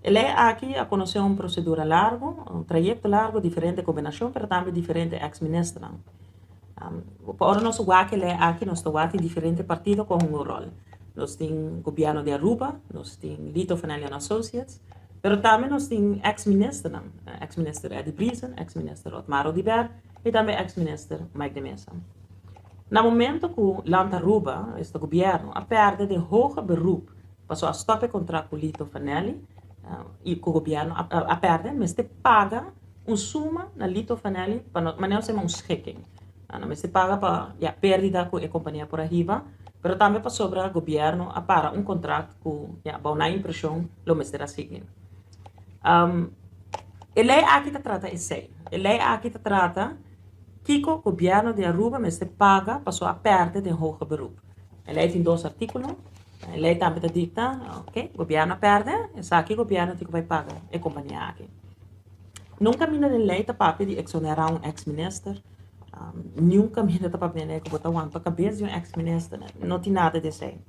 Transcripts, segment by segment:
E lei aki a konosé un prosedura largu, un trayekto largu, diferente gobernashon pero tambe diferente eks ministernan. Pa ora nos wak e lei aki nos ta wak tin diferente partido ku a hunga un ròl. Nos tin gobièrnu di Aruba, nos tin Lito Fanelli and Associates, pero tambe nos tin eks ministernan, eks minister Eddie Briesen, eks minister Otmar Oduber i tambe eks minister Mike de Meza. Na momento ku Land Aruba, esta gobièrnu, a pèrdè den hoger beroep pasobra a stòp e kontrakt ku Lito Fanelli i ku gobièrnu a pèrdè, mester paga un suma na Lito Fanelli pa no, manera nos ta yama un schikking. Nan mester paga pa ya pèrdida ku e kompania por a hiba, pero tambe pasobra gobièrnu a para un kontrakt ku ya bou nan impreshon lo mester a sigui. E lei aki ta trata esei. E lei aki ta trata kiko gobièrnu di Aruba mester paga pasobra a pèrdè den hoger beroep. E lei tin dos artíkulo. E lei tambe ta dikta, oke, gobièrnu a pèrdè, esaki gobièrnu tin ku bai paga e kompania aki. Nunka mi na den lei ta papia di exonerá un ex minister, nunka mi ta papia den lei ku bo ta wanta kabes di un ex minister, no tin nada di esei.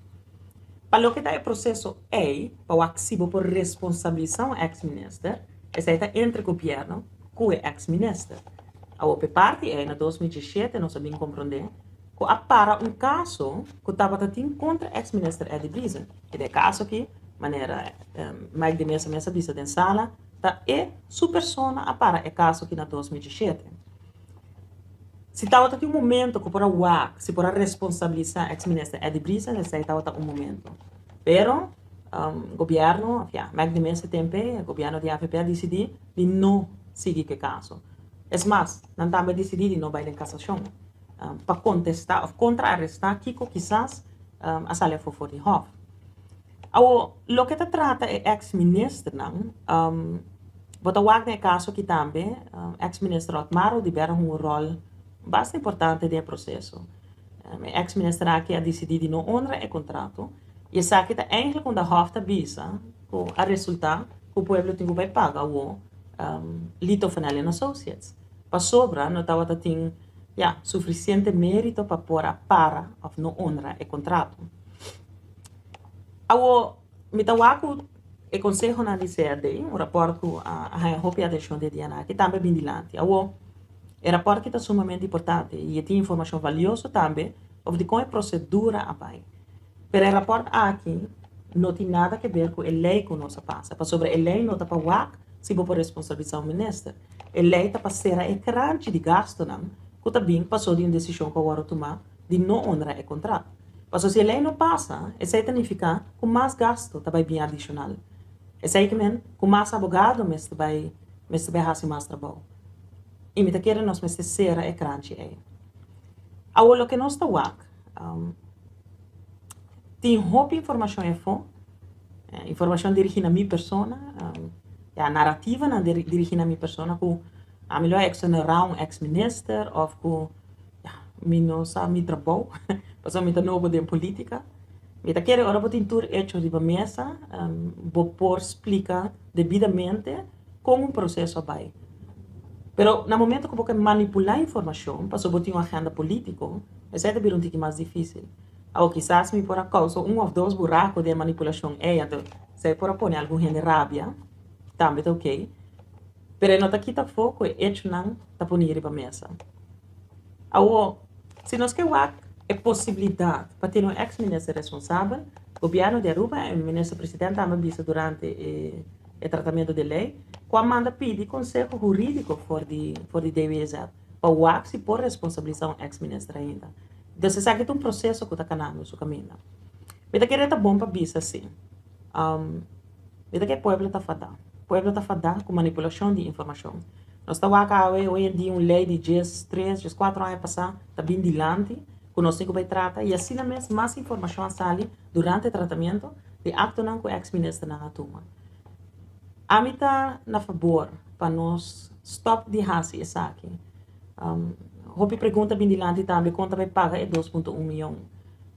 Pa loke ta e proseso ei, pa wak si bo por responsabilisá un ex minister, esei ta entre gobièrnu ku e ex minister. Awor pa e parti ei na 2017 nos a bin komprondé ku a para un kaso ku tabata tin kontra ex minister Eddie Briesen. I den e kaso aki, manera Mike de Meza mes a bisa den sala, Ta e su persona a para e kaso aki na 2017. Si tabata tin un momento ku por a wak si por a responsabilisá eks minister Eddie Briesen esei tabata un momento. Pero gobièrnu, ya, Mike de Meza tempe, gobièrnu di avp a disidí di no sigui ku e kaso. Es mas, nan tambe a disidí di no bai den kasashon pa kontestá òf kontra-arestá kiko kisas a sali afó for di hòf. Awor, loke ta trata e ex ministernan, bo ta wak den e kaso aki tambe, ex minister Otmar Oduber a hunga un ròl basta importante den e proseso. E ex minister aki a disidí di no honra e kontrato i esaki ta eigentlik unda Hof ta bisa ku a resultá ku pueblo tin ku bai paga awor Lito Fanelli and Associates pasobra no tabata tin, ya, sufisiente mérito pa por a para òf no honra e kontrato. Awor, mi ta wak ku e konsehonan di CRD, un rapòrt ku a haña hopi atenshon di e dianan aki, tambe a bin dilanti. Awor, e rapòrt aki ta sumamente importante i e tin informashon valioso tambe over di kon e prosedura a bai. Pero e rapòrt aki no tin nada ke ber ku e lei ku nos a pasa, pasobra e lei no ta pa wak si bo por responsabilisá un minister. E lei ta pa sera e kranchi di gastunan ku ta bin paso di un desishon ku a wòrdu tumá di no honra e kontrakt. Pasobra si e lei no pasa, esei ta nifiká ku mas gastu ta bai bin adishonal. Esei ke men ku mas abogado mester bai mester bai hasi mas trabou. I mi ta kere nos mester sera e kranchi ei. Awor loke nos ta wak, tin hopi informashon efo, informashon dirigí na mi persona, ya narativanan dirigí na mi persona ku ami lo a eksonerá un eks minister òf ku Ya, mi no sa mi trabou, pasobra mi ta nobo den politica. Mi ta kere ora bo tin tur hecho riba mesa, bo por splica debidamente con un proceso a bay. Pero na momento cu bo ke manipula informacion pasobra bo tin un agenda politico, esey ta bira un tiki mas dificil. Awor kisas mi por a causa un of dos buraco den e manipulacion ey, anto esey por a pone algun hende rabia, tambe ta ok. Pero e no ta kita afó ku e echonan ta poni riba mesa. Awor, si nos ke wak e posibilidat pa tene un eks minister responsabel, gobièrnu di Aruba en minister president tambe a bisa durante e e tratamentu di e lei ku a manda pidi konseho hurídiko for di for di DWZ pa wak si por responsabilisá un eks minister ainda. Entonces esaki ta un proseso ku ta kanando su kaminda. Mi ta kere ta bon pa bisa si. Mira ke pueblo ta fadá. Pueblo ta fadá ku manipulashon di informashon. Nos ta wak awe, hoy en dia, un lei di 13, 14 aña pasá ta bin dilanti ku nos tin ku bai trata i asina mes mas informashon a sali durante tratamiento di aktonan ku eks ministernan a tuma. Ami ta na fabor pa nos stòp di hasi esaki. Hopi pregunta bin dilanti tambe kon ta bai paga e 2.1 miyon.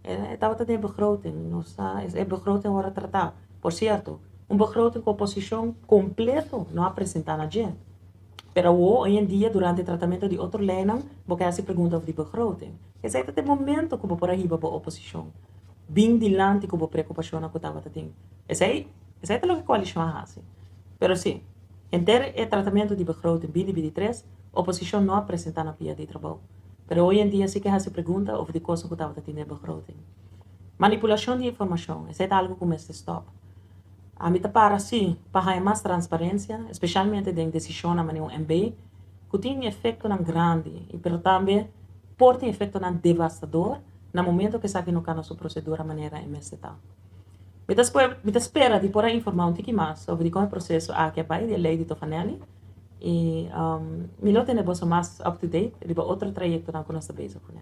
E tabata den e begroting. Nos ta, e begroting a wòrdu tratá. Por sierto, un begroting ku oposishon kompleto no a presentá na dje. Pero awor, hoy en dia, durante tratamentu di otro leinan, bo ke hasi pregunta over di begroting. Esei ta e momento ku bo por a hiba bo oposishon. Bin dilanti ku bo preokupashonnan ku tabata tin. Esei, esei ta loke koalishon a hasi. Pero si, henter e tratamento di begroting 2023, oposicion no a presenta na pia di trabou. Pero hoy en dia si ke haci pregunta over di cos cu tabata tin den begroting. Manipulacion di informacion, esey ta algo cu mester stop. Ami ta para si pa haya mas transparencia, especialmente den decisionnan manera un MB, cu tin efectonan grandi y pero tambe por tin efectonan devastador na momento cu esaki no cana su procedura manera e mester ta. Mi ta spera di por a informa un tiki mas over di con e proceso aki a bay di e ley di Tofanelli y mi lo tene boso mas up to date riba otro trayectonan cu nos ta bezig cune.